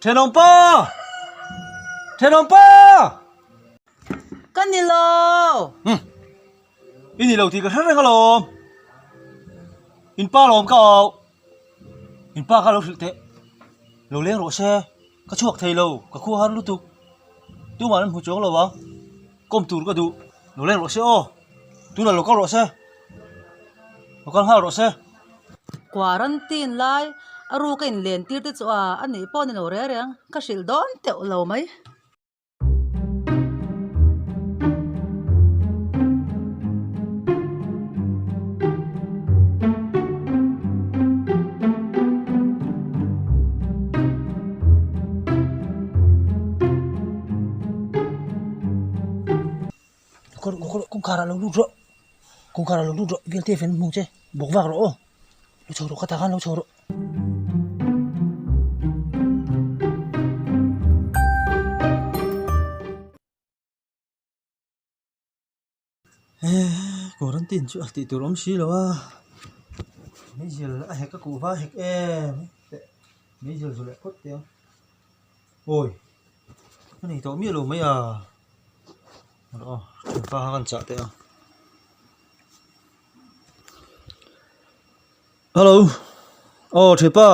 Thenawmpa! Thenawmpa! Ka ni lo! Umm. I ni lo tih ka hre reng alawm. In pa lawm ka au. In pa kha lo hrilh teh. Lo leng rawh se. Ka chhuak thei lo. Ka khua har lutuk. Tumah an hmu chuang lo ang. Kawm tur ka duh. Lo leng rawh se aw. Tunah lo kal rawh se. Lo kal nghal rawh se. Quarantine lai a ruk a inlen tir te chu a a nih pawh a ni lo reng reng. Ka hrilh dawn teuh lo mai. Kawngkhar ah lo lut rawh kawngkhar ah lo lut rawh bialte fan hmu che bawk vak rawh aw lo chho rawh ka tah khan lo chho rawh. Quarantine chu a tih tur awm si lo a meizial a hek a kuh va a hek em meizial zu leh phawt teh ang awi a nei tawh miah lo mai a aw thianpa kha kan chah teh ang hello aw thianpa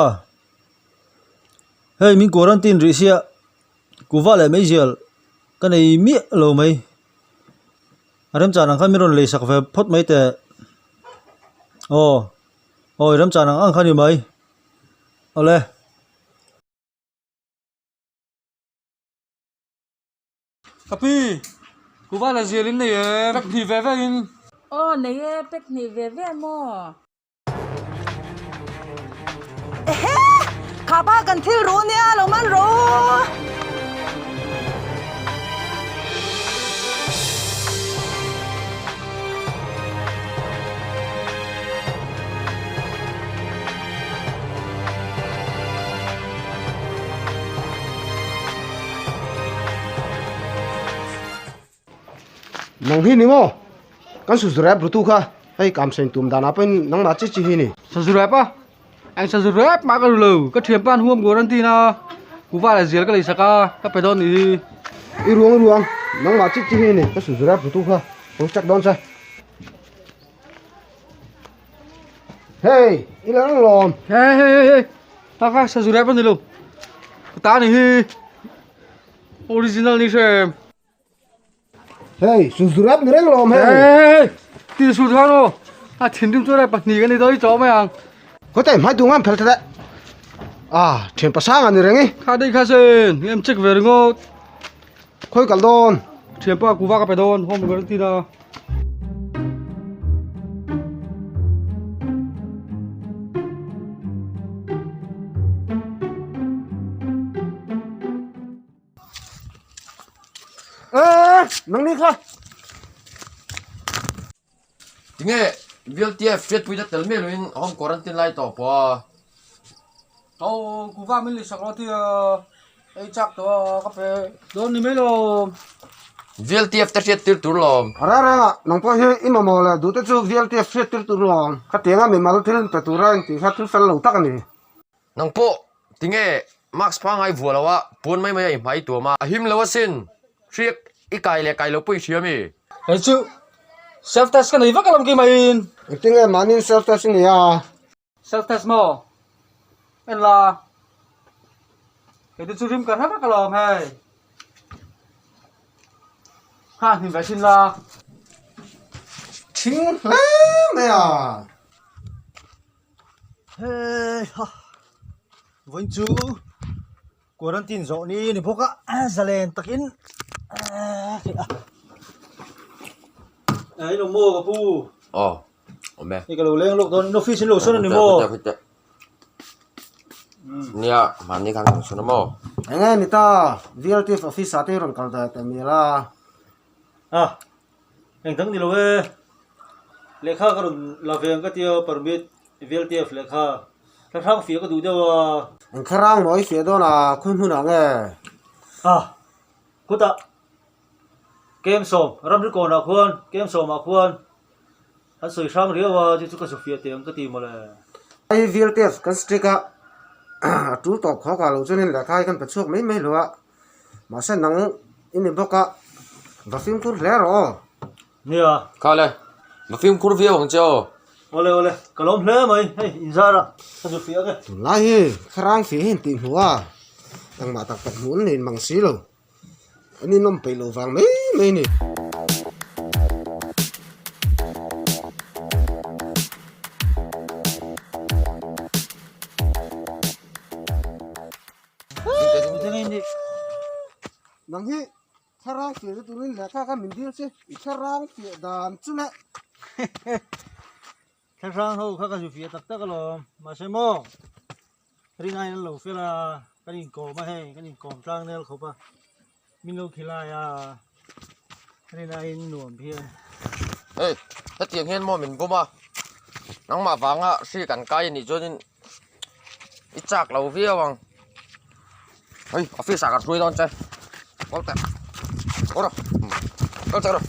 hei min quarantine rih sia kuhva leh meizial ka nei miah lo mai. A remchan ang khan min rawn lei sak ve phawt mai teh aw aw i remchan ang ang kha ni mai awle. Ka pi kuhva la zial in nei em pack hnih ve ve in. Aw nei e pack hnih ve ve maw. Ehe! Kha pa kan thil ru nia lo man ru! Nang hi ni maw? Kan sazu rep rutu kha hei kam sein tum danah pawhin nangmah chi chi hi ni. Sazu rep a? Eng sazu rep mah ka ru lo. Ka thianpa an huam guarantee na kuva leh zial ka lei sak a, ka pe dawn nih hi. I ruang ruang nangmah chi chi hi ni ka sazu rep rutu kha ka check dawn che. Hei i la reng lawm. Hei hei hei hei ta kha sazu rep a ni lo. Ka ta ni hi original ni hrem. Hei, Suzurep ni reng lawm hei. Hei, ti su chuan aw. A thinrim chuan pahnih ka ni dawn i chaw mai ang. Khawte hmai tu ngam phel thale. Ah, thian pasang ani reng i. Kha dei kha sen, em check ve ringawt. Khawi kal dawn. Thian pa kuva ka pe dawn, home guarantee na. Nang ni kha. Tinge VLTF hriatpuina tel miah loin home quarantine lai tawh pawh a. Aw kuva min lei sak lo tia ei chak tawh a ka pe dawn ni mai lo. VLTF te hriat tir tur lawm. A reng reng ah nang pawh hi i mamawh leh duh te chu VLTF hriat tir tur lawm. Khatianga mimal thil pe tura intih kha thil fel lo tak a ni. Nang pawh tinge mask pangai vuah lo a puan mai mai a i hmai tuam a, a him lo asin, hriak i kai leh kai lo pawh i hria mi? Hei chu self test ka nei vak alawm kei maiin. Engtinge mahniin self test i nei a? Self test maw? En la, kei te chu rim ka hre vak alawm hei. Ha hnim ve thin la. Thing hle mai a. Hei ha vawiin chu quarantine zawh ni a ni bawk a zalen takin theih a a in awm maw ka pu aw awm e hei ka lo leng lawk dawn in office in lo sawn a ni maw nia mahni khan kan sawn a maw eng nge ni ta VLTF office ah te rawn kal ta mial a a Eng dang ni lo e, lehkha ka rawn la ve ang ka tia permit VLTF lehkha thla hrang fiah ka duh deuh a. Eng thla rang maw i fiah dawn a, khawi hmunah nge? A, khutah Kemsawm, ramri kawnah khuan Kemsawmah khuan an sawi hrang riau a, chu chu ka zu fiah teh ang ka ti mawle. Hei VLTF kan strict a. a tul tawp khawk ah lo chuanin lehkha hi kan pe chhuak mai mai lo a, mahse nang i ni bawk a, va fimkhur hle rawh aw. Nia. Kha le, va fimkhur viau ang che aw. Awle awle, ka lawm hle mai, hei inzar ah ka zu fiah ang e. Tunlai hi thlarang fih hi in tih hmuh a, engmah tak tak hmuh an nei mang si lo. An inawm peih loh vang mai mai a ni. Nang hi thlarang fiah na turin lehkha kha min dil che, i thlarang fiah dan chu le. Thlarang ho kha ka zu fiah tak tak alawm, mahse maw? Ringain an lo fel a, kan inkawm a hei, kan inkawm tlang nel khawp a, min lo khilai a, Ringain nuam phian. Hei, hetiang hian maw min bum a, nangmah vanga hri kan kai anih chuanin i chak lo viau ang. Hei, office ah kan hruai dawn che, kawl teh, kawl rawh, kawl teh rawh.